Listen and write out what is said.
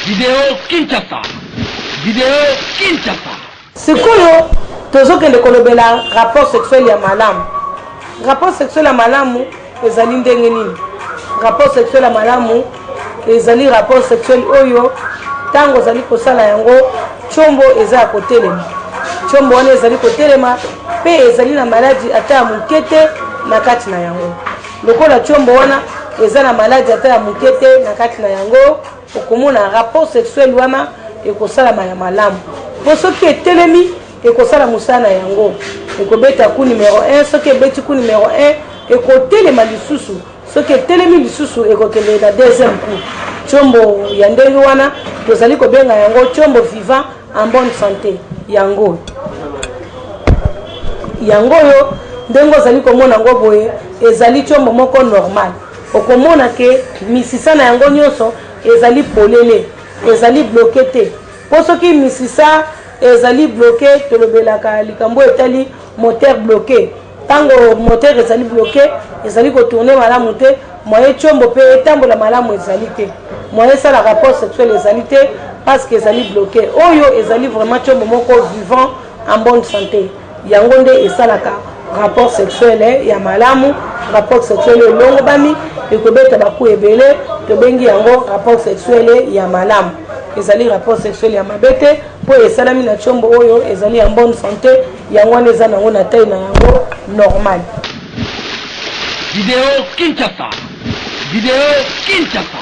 Video Kinshasa. Video Kinshasa. Sikoyo tozokende kolobela rapport sexuel ya malamu. Rapport sexuel ya malamu ezali ndenge nini? Rapport sexuel ya malamu ezali rapport sexuel oyo ntango ozali kosala yango, tshombo eza ya kotelema. Tshombo wana ezali kotelema mpe ezali na maladi ata ya moke te na kati na yango. Lokola tshombo wana eza na maladi ata ya moke te na kati na yango, okomona rapport sexuel wana ekosalama ya malamu. Mpo soki etelemi, ekosala mosala na yango, ekobeta coup numero 1. Soki ebeti coup numero 1, ekotelema lisusu. Soki etelemi lisusu, ekokende na deuxième coup. Tshombo ya ndenge wana tozali kobenga yango tshombo vivant en bonne santé. Yango oyo, ndenge ozali komona yango boye, ezali tshombo moko normal. Okomona ke misisa na yango nyonso ezali polele, ezali bloqué te. Mpo soki misisa ezali bloqué, tolobelaka likambo etali moteur bloqué. Ntango moteur ezali bloqué, ezali kotourner malamu te, moyen tshombo mpe etambola malamu ezali te, moyen esala rapport sexuel ezali te, parce que ezali bloqué. Oyo ezali vraiment tshombo moko vivant en bonne santé. Yango nde esalaka rapport sexuel ya malamu. Rapport sexuel elongobami, ekobeta bacoup ebele. Tobengi yango rapport sexuel ya malamu. Ezali rapport sexuel ya mabe te, mpo esalami na tshombo oyo ezali ya bonne santé. Yango wana eza nango na taille na yango normal. Video Kinshasa. Video Kinshasa.